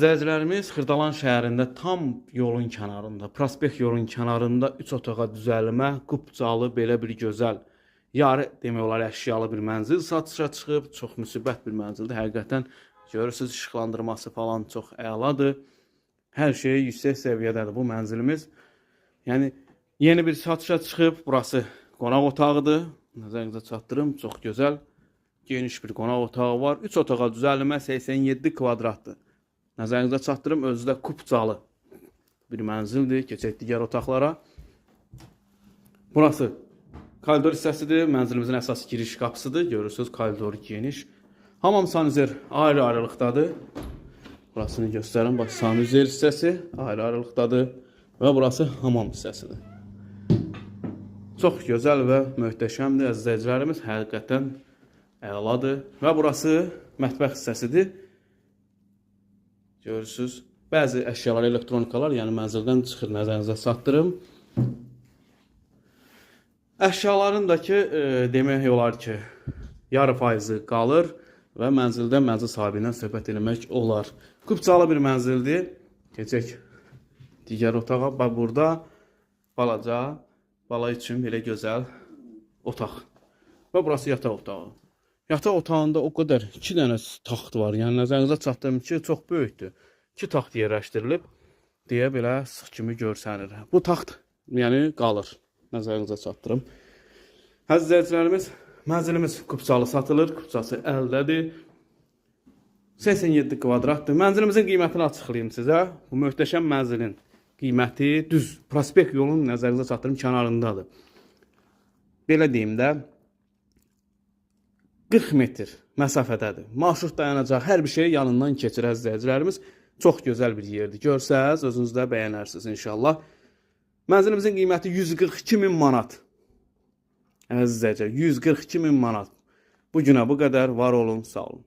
Əzizləyicilərimiz, Xırdalan şəhərində tam yolun kənarında, prospekt yolun kənarında 3 otağa düzəlmə, kupçalı belə bir gözəl, yarı demək olar əşyalı bir mənzil satışa çıxıb. Çox müsibət bir mənzildir. Həqiqətən görürsüz, işıqlandırması falan çox əladır. Hər şey yüksək səviyyədədir bu mənzilimiz. Yəni yeni bir satışa çıxıb. Burası qonaq otağıdır. Nəzərinizə çatdırım, çox gözəl, geniş bir qonaq otağı var. 3 otağa düzəlmə 87 kvadratdır. Nəzərinizə çatdırım, özü də kupçalı bir mənzildir. Keçək digər otaqlara. Burası koridor hissəsidir. Mənzilimizin əsas giriş qapısıdır. Görürsüz, koridor geniş. Hamam, sanuzel ayrı-ayrılıqdadır. Burasını göstərim. Bax, sanuzel hissəsi ayrı-ayrılıqdadır və burası hamam hissəsidir. Çox gözəl və möhtəşəmdir, əziz izləyicilərimiz. Həqiqətən əladır. Və burası mətbəx hissəsidir. Görürsüz. Bəzi əşyalar, elektronikalar, yəni mənzildən çıxır, nəzərinizə çatdırım. Əşyaların da ki, demək olar ki, yarı faizi qalır və mənzildə mənzil sahibi ilə söhbət eləmək olar. Kupçalı bir mənzildir. Keçək digər otağa. Bax, burada balaca bala üçün belə gözəl otaq. Və burası yataq otağı. Yataq otağında o qədər iki dənə taxt var. Yəni nəzərinizə çatdırım ki, çox böyükdür. İki taxt yerləşdirilib deyə belə sıx kimi görsənir. Bu taxt yəni qalır. Nəzərinizə çatdırım. Əziz izləyicilərimiz, mənzilimiz kupçalı satılır. Kupçası əldədir. 87 kvadratdır. Mənzilimizin qiymətini açıqlayım sizə. Bu möhtəşəm mənzilin qiyməti düz prospekt yolunun, nəzərinizə çatdırım, kənarındadır. Belə deyim də, 40 metr məsafədədir. Marşrut dayanacaq, hər bir şey yanından keçir, əziz izləyicilərimiz. Çox gözəl bir yerdir. Görsəz, özünüz də bəyənərsiniz inşallah. Mənzilimizin qiyməti 142 min manat. Əziz izləyicilər, 142 min manat. Bu günə bu qədər. Var olun, sağ olun.